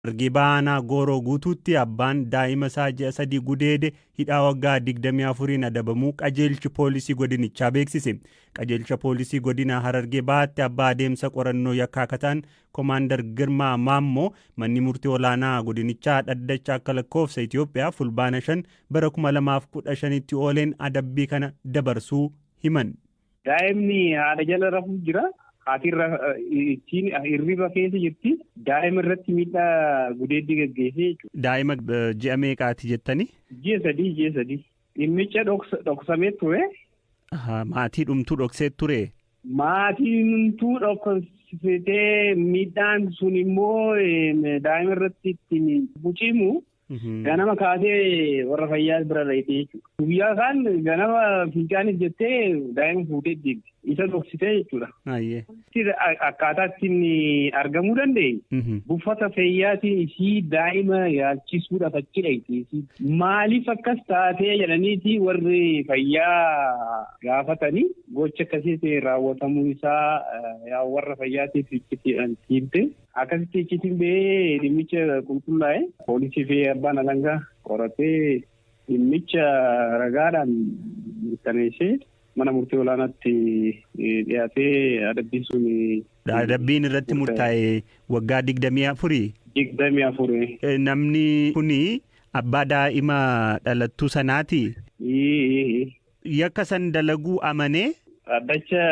Harargee Baha Gooroo guutuutti abbaan daa'ima isaa ji'a 3 gudeede hidhaa waggaa 24n adabamuu qajeelchi poolisii godinichaa beeksise. Qajeelcha poolisii godina Harargee Bahaatti abbaa adeemsa qorannoo yakkaa akka ta'an Komaandar Girmaa Maammoo manni murtii olaanaa godinichaa dhaddacha akka lakkoofsa Itoophiyaa fulbaana 5 bara 2015tti ooleen adabbii kana dabarsuu himan. Daa'imni haadha jala rafuu jira. Haati ittiin hirriba keessa jirti. Daa'ima irratti miidhaa gudeeddii gaggeessee jechuudha. Daa'ima ji'a meeqaati jettani? Ji'a sadii ji'a sadii. Dhimmicha dhoksamee ture. Maatii dhumtuu dhoksee ture. Maatiin dhumtuu dhoksitee miidhaan sun immoo daa'ima irratti ittiin bucimu. Ganama kaasee warra fayyaa bira dhayitee jechuudha. Guyyaa kaan ganama fincaanis jettee daa'ima fuutee deemti. Isa dhoksitee jechuudha. Akkaataa ittiin argamuu danda'e. Buufata fayyaatiin isii daa'ima yaalchisuudhaaf achi dhayite. Maaliif akkas taatee jedhaniiti warri fayyaa gaafatanii gocha akkasii raawwatamuu isaa warra fayyaatiif iccitiidhaan himte. Akkasitti iccitiin ba'ee dhimmicha qulqullaa'e poolisii fi abbaan alangaa qoratee dhimmicha ragaadhaan mirkaneessee mana murtii olaanaatti dhiyaatee adabbiin sun. Adabbiin irratti murtaa'e waggaa 24. 24. Namni kuni abbaa daa'ima dhalattuu sanaati. Yakka san dalaguu amanee. Dhaddacha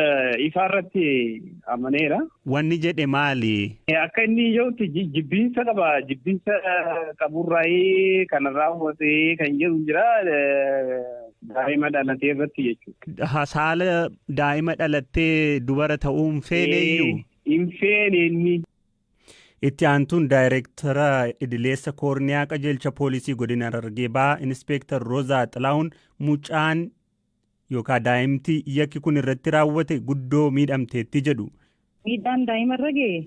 ifaa irratti amaneera. Wanni jedhe maali? Akka inni jedhutti jibbiinsa qaba. Jibbiinsa qaburraayee kan raawwatee kan jedhu jira. Daa'ima dhalatee irratti jechuudha. Saala daa'ima dhalattee dubara ta'uu hin feeneyyuu? Hin feene inni. Itti aantuun daayireektara idileessa koorniyaa qajeelcha poolisii godina Harargee Bahaa Inispeektar Roozaa Xilahuun mucaan yookaan daa'imti yakki kun irratti raawwate guddoo miidhamteetti jedhu. Miidhaan daa'ima irra ga'e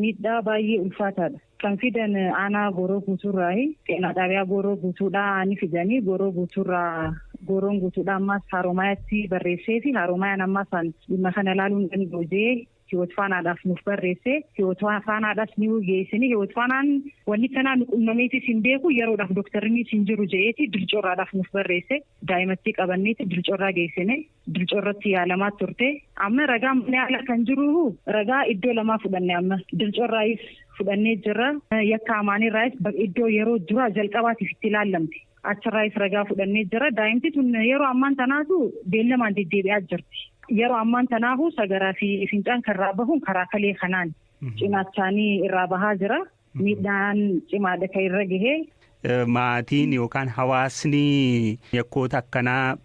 miidhaa baay'ee ulfaataadha. Kan fidan aanaa gooroo guutuurraayi. Xeenaa xaabiyaa gooroo guutuudhaa ni fidanii gooroo guutuurraa gooroon guutuudhaa ammas haromayaatti barreessee fi haromayaan ammas dhimma kana ilaaluu hin danda'u jee Hiwoot Faanaadhaaf nuuf barreesse. Hiwoot Faanaadhaas ni geessini. Hiwoot Faanaan wanni kanaa nu qunnameetis hin beeku yeroodhaaf dooktarrinis hin jiru je'eeti Dilcoorraadhaaf nuuf barreesse. Daa'imatti qabanneeti Dilcoorraa geessine. Dilcoorratti yaalamaa turte. Amma ragaa mana yaalaa kan jiru ragaa iddoo lamaa fudhanne amma. Dilcoorraayis fudhannee jirra. Yakka amaanirraayis iddoo yeroo duraa jalqabaatiif itti ilaallamte. Achirraayis ragaa fudhannee jira. Daa'imti tun yeroo ammaan tanaatu beellamaan deddeebi'aa jirti. Yeroo ammaan tanaahu sagaraa fi fincaan kan irraa bahuun karaa kalee kanaan cinaachaanii irraa bahaa jira. Miidhaan cimaadha kan irra gahee. Maatiin yookaan hawaasni yakkoota akkanaa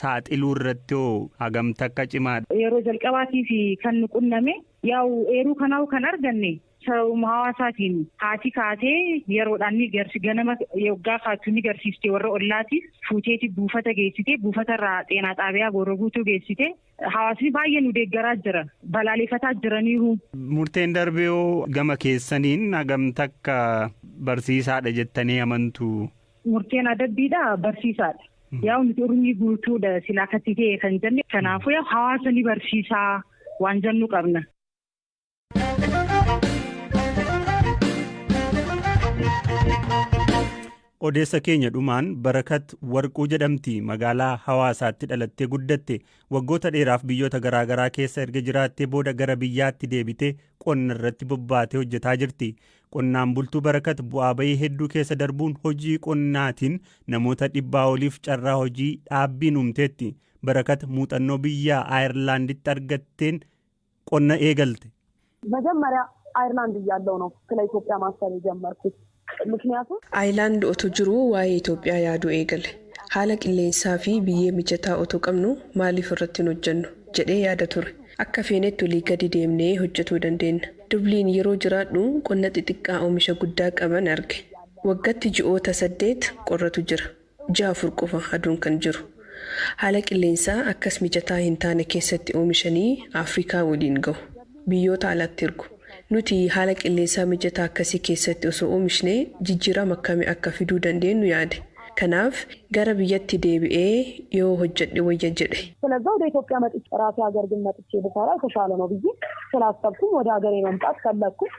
saaxiluu irratti hoo hagam takka cimaadha? Yeroo jalqabaatiif kan nu qunname yaa'u eeruu kanaa'u kan arganne sababuma hawaasaatiin haati kaatee yeroodhaan ni garsi ganama yoggaa kaattu ni garsiifte warra ollaatiif fuuteeti buufata geessite buufatarraa xeenaa xaabiyaa gooroo guutuu geessite hawaasni baay'ee nu deeggaraa jira balaaleeffataa jiraniiru. Murteen darbee hoo gama keessaniin hagam takka barsiisaadha jettanii amantu? Murteen adabbiidha barsiisaadha. Yaa'u nuti urmii guutuudha silaa akkatti ta'e kan jenne kanaafuu hawaasa ni barsiisaa waan jennu qabna. Odeessa keenya dhumaan Barakat Warquu jedhamti magaalaa Hawaasaatti dhalattee guddatte waggoota dheeraaf biyyoota garaagaraa keessa erga jiraattee booda gara biyyaatti deebitee qonna irratti bobbaatee hojjetaa jirti. Qonnaan bultuu Barakat bu'aa bayii hedduu keessa darbuun hojii qonnaatiin namoota dhibbaa oliif carraa hojii dhaabbiin uumteetti. Barakat muuxannoo biyya Aayerlaanditti argatteen qonna eegalte. መጀመሪያ አይርላንድ እያለሁ ነው ስለ ኢትዮጵያ ማሰብ የጀመርኩት። ምክንያቱም Aayilaand otoo jiruu waa'ee Itoophiyaa yaaduu eegale. Haala qilleensaa fi biyyee mijataa otoo qabnu maaliif irratti hin hojjennu jedhee yaada ture. Akka feenetti olii gadi deemnee hojjetuu dandeenya. Dubliin yeroo jiraadhu qonna xixiqqaa oomisha guddaa qaban arge. Waggaatti ji'oota 8 qorratu jira. Ji'a 4 qofa aduun kan jiru. Haala qilleensaa akkas mijataa hin taane keessatti oomishanii Afrikaa waliin gahu. Biyyoota alaatti ergu. Nuti haala qilleensaa mijataa akkasii keessatti osoo oomishnee jijjiirama akkamii akka fiduu dandeenyu yaade. Kanaaf gara biyyatti deebi'ee yoo hojjedhe wayya jedhe. ስለዛ ወደ ኢትዮጵያ መጥቼ ራሴ ሀገር ግን መጥቼ ብሰራ የተሻለ ነው ብዬ ስላሰብኩኝ ወደ ሀገሬ መምጣት ፈለግኩኝ።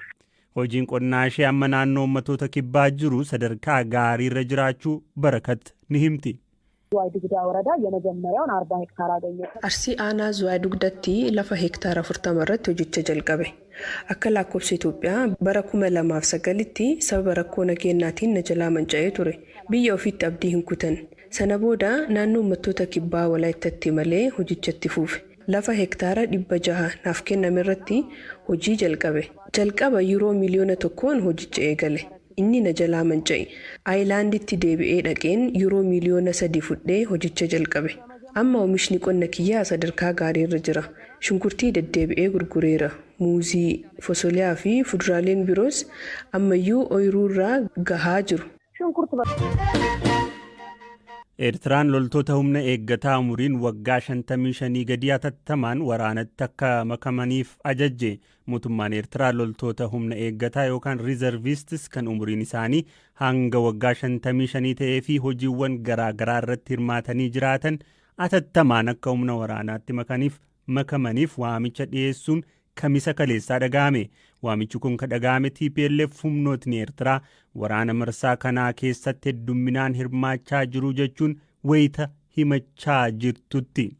Hojiin qonnaa ishee amma naannoo uummattoota kibbaa jiru sadarkaa gaariirra jiraachuu Barakat ni himti. ዝዋይ ዱጉዳ ወረዳ የመጀመሪያውን 40 ሄክታር አገኘ። Arsii aanaa Zuwaay Dugdatti lafa heektaara 40 irratti hojicha jalqabe. Akka lakkoofsa Itoophiyaa bara 2009tti sababa rakkoo nageenyaatiin na jalaa manca'ee ture. Biyya ofiitti abdii hin kutan. Sana booda naannoo uummattoota kibbaa Walaayittaatti malee hojichatti fuufe. Lafa heektaara 600 naaf kenname irratti hojii jalqabe. Jalqaba yuuroo 1 miliyoon hojicha eegale. Inni na jalaa manca'e. Aayilaanditti deebi'ee dhaqeen yuuroo 3 miliyoona fudhee hojicha jalqabe. Amma oomishni qonna kiyyaa sadarkaa gaariirra jira. Shunkurtii deddeebi'ee gurgureera. Muuzii, fosoliyaa fi fuduraaleen biroos ammayyuu ooyiruurraa gahaa jiru. ሽንኩርት Eertiraan loltoota humna eeggataa umuriin waggaa 55 gadii hatattamaan waraanatti akka makamaniif ajajje. Mootummaan Eertiraa loltoota humna eeggataa yookaan reservists kan umuriin isaanii hanga waggaa 55 ta'ee fi hojiiwwan garaa garaa irratti hirmaatanii jiraatan hatattamaan akka humna waraanaatti makamaniif waamicha dhiyeessuun Kamisa kaleessaa dhaga'ame. Waamichi kun kan dhaga'ame TPLF humnootni Eertiraa waraana marsaa kanaa keessatti heddumminaan hirmaachaa jiru jechuun wayita himachaa jirtutti.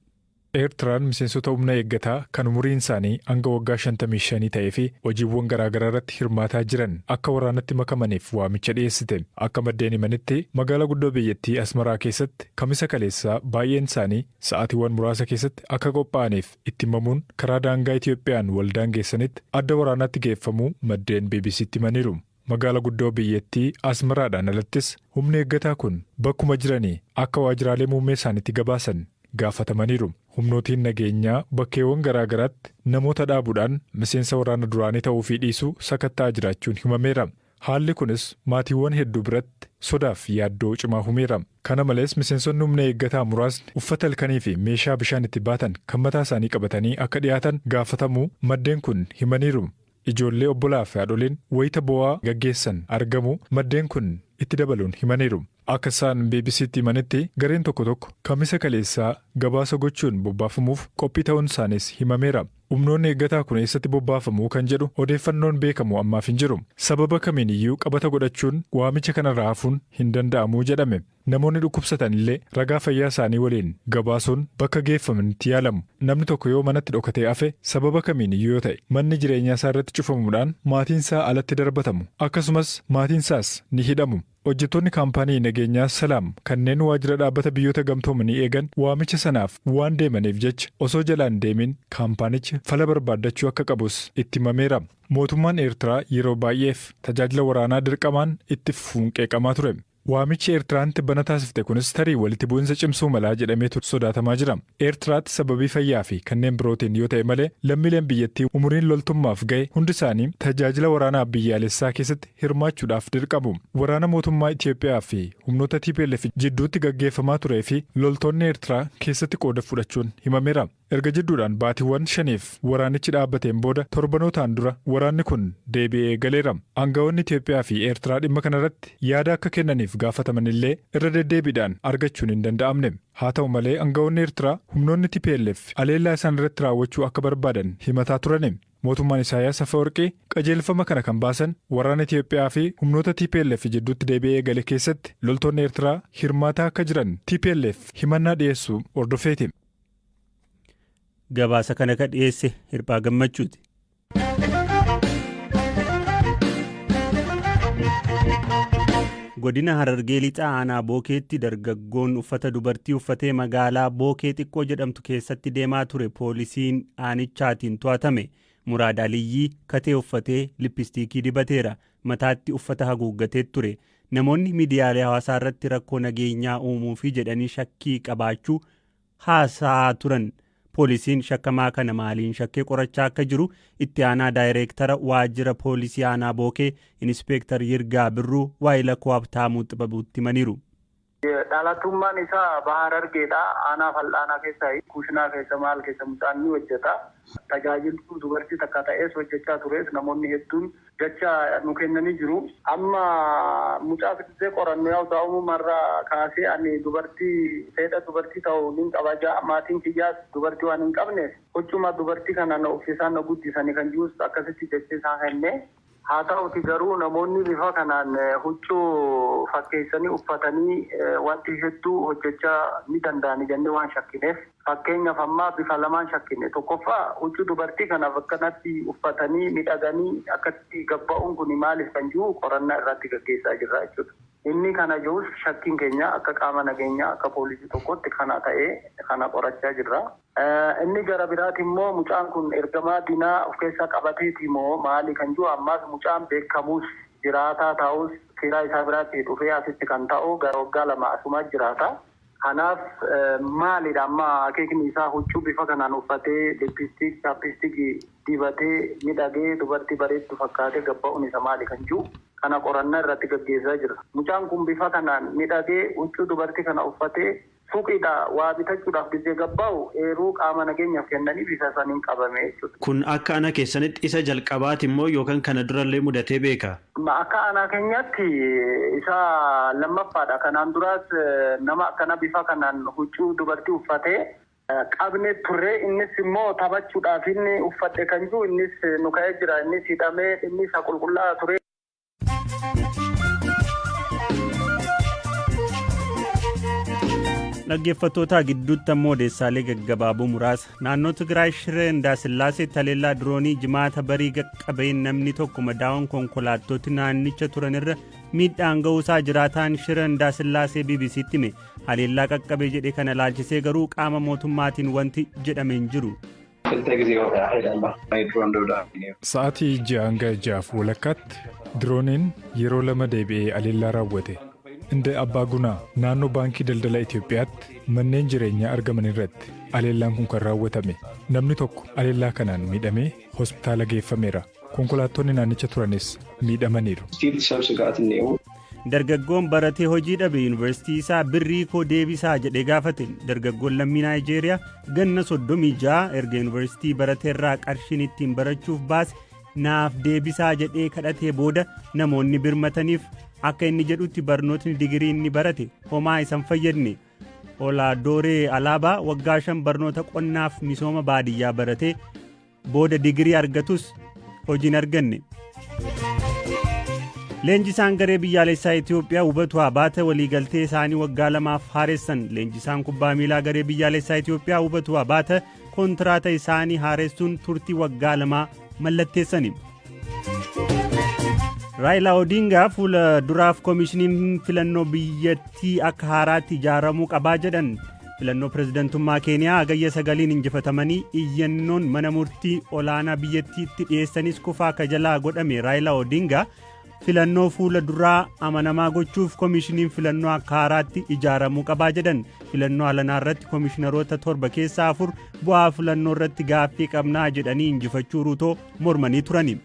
Eertiraan miseensota humna eeggataa kan umuriin isaanii hanga waggaa 55 ta'ee fi hojiiwwan garaagaraa irratti hirmaataa jiran akka waraanatti makamaniif waamicha dhiyeessite. Akka maddeen himanitti, magaalaa guddoo biyyattii Asmaraa keessatti Kamisa kaleessaa baay'een isaanii sa'aatiiwwan muraasa keessatti akka qophaa'aniif itti himamuun karaa daangaa Itiyoophiyaan wal daangeessanitti adda waraanaatti geeffamuu maddeen BBCtti himaniiru. Magaalaa guddoo biyyattii Asmaraadhaan alattis humni eeggataa kun bakkuma jiranii akka waajjiraalee muummee isaaniitti gabaasan gaafatamaniiru. Humnootiin nageenyaa bakkeewwan garaa garaatti namoota dhaabuudhaan miseensa waraana duraanii ta'uu fi dhiisuu sakatta'aa jiraachuun himameera. Haalli kunis maatiiwwan hedduu biratti sodaaf yaaddoo cimaa uumeera. Kana malees, miseensonni humna eeggataa muraasni uffata halkanii fi meeshaa bishaan itti baatan kan mataa isaanii qabatanii akka dhiyaatan gaafatamuu maddeen kun himaniiru. Ijoollee, obbolaa fi haadholiin wayita bo'aa gaggeessan argamu maddeen kun itti dabaluun himaniiru. Akka isaan BBCtti himanitti, gareen tokko tokko Kamisa kaleessaa gabaasa gochuun bobbaafamuuf qophii ta'uun isaaniis himameera. Humnoonni eeggataa kun eessatti bobbaafamuu kan jedhu odeeffannoon beekamu ammaaf hin jiru. Sababa kamiin iyyuu qabata godhachuun waamicha kanarraa hafuun hin danda'amuu jedhame. Namoonni dhukkubsatan illee ragaa fayyaa isaanii waliin gabaasuun bakka geeffamanitti yaalamu. Namni tokko yoo manatti dhokatee hafe, sababa kamiin iyyuu yoo ta'e, manni jireenyaa isaa irratti cufamuudhaan maatiin isaa alatti darbatamu. Akkasumas maatiin isaas ni hidhamu. Hojjettoonni kaampaanii nageenyaa Salaam kanneen waajjira dhaabbata Biyyoota Gamtoomanii eegan waamicha sanaaf waan deemaniif jecha osoo jalaan deemin kaampaanichi fala barbaaddachuu akka qabus itti himameera. Mootummaan Eertiraa yeroo baay'eef tajaajila waraanaa dirqamaan itti fufuun qeeqamaa ture. Waamichi Eertiraan tibbana taasifte kunis tarii walitti bu'insa cimsuu malaa jedhameetu sodaatamaa jira. Eertiraatti sababii fayyaa fi kanneen birootiin yoo ta'e malee lammiileen biyyattii umuriin loltummaaf ga'e hundi isaanii tajaajila waraanaa biyyaalessaa keessatti hirmaachuudhaaf dirqamu. Waraana mootummaa Itiyoophiyaa fi humnoota TPLF jidduutti gaggeeffamaa turee fi loltoonni Eertiraa keessatti qooda fudhachuun himameera. Erga jidduudhaan baatiiwwan 5f waraanichi dhaabbateen booda torbanootaan dura waraanni kun deebi'ee galeera. Aangawoonni Itiyoophiyaa fi Eertiraa dhimma kanarratti yaada akka kennaniif gaafataman illee irra deddeebiidhaan argachuun hin danda'amne. Haa ta'u malee, aangawoonni Eertiraa humnoonni TPLF aleellaa isaan irratti raawwachuu akka barbaadan himataa turani. Mootummaan Isaayyaas Afeworqii qajeelfama kana kan baasan waraana Itiyoophiyaa fi humnoota TPLF jidduutti deebi'ee gale keessatti loltoonni Eertiraa hirmaataa akka jiran TPLF himannaa dhiyeessuu hordofeeti. Gabaasa kana kan dhiyeesse Hirphaa Gammachuuti. Godina Harargee Lixaa aanaa Bookeetti dargaggoon uffata dubartii uffatee magaalaa Bookee Xiqqoo jedhamtu keessatti deemaa ture poolisiin aanichaatiin to'atame. Muraad Aliyyii katee uffatee lippistiikii dibateera. Mataatti uffata haguuggatee ture. Namoonni miidiyaalee hawaasaa irratti rakkoo nageenyaa uumuufi jedhanii shakkii qabaachuu haasa'aa turan. Poolisiin shakkamaa kana maaliin shakkee qorachaa akka jiru itti aanaa daayireektara waajjira poolisii aanaa Bookee, Inispeektar Yirgaa Birruu, waa'ee koo Habtaamuu Xibabuutti himaniiru. Dhalatummaan isaa Baha Harargeedha. Aanaa Fal'aanaa keessa kushinaa keessa maal keessa mucaan ni hojjeta. Tajaajiltuu dubartii takka ta'es hojjechaa tures namoonni hedduun jecha nu kennanii jiru. Amma mucaa fidisee qorannoo yaa'u daa'imummaarraa kaasee ani dubartii fedha dubartii ta'uu nin qaba ja'a, maatiin kiyyaas dubartii waan hin qabneef huccuma dubartii kana na uffisaan na guddisanii kan jirus akkasitti jecha isaa kennee. Haa ta'uti garuu namoonni bifa kanaan huccuu fakkeessanii uffatanii wanti hedduu hojjechaa ni danda'ani jennee waan shakkineef, fakkeenyaaf ammaa bifa lamaan shakkine. Tokkoffaa, huccuu dubartii kanaaf akkanatti uffatanii miidhaganii akkatti gabba'uun kun maaliif kan jiru qorannaa irratti gaggeessaa jirra jechuudha. Inni kana jirus shakkiin keenya akka qaama nageenyaa, akka poolisii tokkotti kana ta'ee kana qorachaa jirra. Inni gara biraati immoo mucaan kun ergamaa diinaa of keessaa qabateeti moo maali kan jiru, ammaas mucaan beekamus jiraataa ta'us firaa isaa biraatti dhufee asitti kan ta'u gara waggaa 2 asumaa jiraata. Kanaaf maalidha amma akeekni isaa? Huccuu bifa kanaan uffatee, lippistiik, chaappistikii dibatee, miidhagee, dubartii bareeddu fakkaatee gabba'uun isa maali kan jiru kana qorannaa irratti gaggeessaa jira. Mucaan kun bifa kanaan miidhagee huccuu dubartii kana uffatee suuqiidha waa bitachuudhaaf gizee gabbaa'u eeruu qaama nageenyaaf kennanii bifa saniin qabame jechuudha. Kun akka ana keessanitti isa jalqabaati immoo yookaan kana durallee mudatee beeka? Akka aanaa keenyaatti isa lammaffaadha. Kanaan duraas nama akkana bifa kanaan huccuu dubartii uffatee qabne turre. Innis immoo taphachuudhaaf inni uffadhe kan jiru innis nu ka'ee jira. Innis hidhamee inni isa qulqullaa'aa ture. Dhaggeeffattoota, gidduutti ammoo odeessaalee gaggabaaboo muraasa. Naannoo Tigraay, Shiree Indaasillaaseetti haleellaa diroonii Jimaata barii qaqqabeen namni tokko madaa'uun konkolaattoti naannicha turanirra miidhaan ga'uusaa jiraataan Shiree Indaasillaasee BBCtti hime. Haleellaa qaqqabee jedhe kana laalchisee garuu qaama mootummaatiin wanti jedhame hin jiru. Sa'aatii 6 hanga 6:30tti dirooniin yeroo lama deebi'ee haleellaa raawwate. Inda Abbaa Gunaa, naannoo Baankii Daldala Itoophiyaatti manneen jireenyaa argaman irratti haleellaan kun kan raawwatame. Namni tokko haleellaa kanaan miidhamee hospitaala geeffameera. Konkolaattonni naannicha turanis miidhamaniiru. Dargaggoon baratee hojii dhabe yuunivarsiitii isaa birrii koo deebisaa jedhee gaafate. Dargaggoon lammii Naayijeeriyaa ganna 36 erga yuunivarsiitii barateerraa qarshiin ittiin barachuuf baase naaf deebisaa jedhee kadhatee booda namoonni birmataniif. Akka inni jedhutti barnootni digirii inni barate homaa isan fayyadne. Olaadooree Alaabaa waggaa 5 barnoota qonnaaf misooma baadiyyaa baratee booda digirii argatus hojii hin arganne. Leenjisaan garee biyyaalessaa Itoophiyaa Hubatu Abaata waliigaltee isaanii waggaa 2f haaressan. Leenjisaan kubbaa miilaa garee biyyaalessaa Itoophiyaa Hubatu Abaata kontiraata isaanii haaressuun turtii waggaa 2 mallatteessani. Raayilaa Odingaa fuula duraaf koomishiniin filannoo biyyattii akka haaraatti ijaaramuu qabaa jedhan. Filannoo pirezidantummaa Keeniyaa Hagayya 9n injifatamanii iyyannoon mana murtii olaanaa biyyattiitti dhiyeessanis kufaa akka jalaa godhame Raayilaa Odingaa filannoo fuula duraa amanamaa gochuuf koomishiniin filannoo akka haaraatti ijaaramuu qabaa jedhan. Filannoo alanaa irratti koomishinaroota torba keessaa afur bu'aa filannoo irratti gaaffii qabnaa jedhanii injifachuu Ruutoo mormanii turani.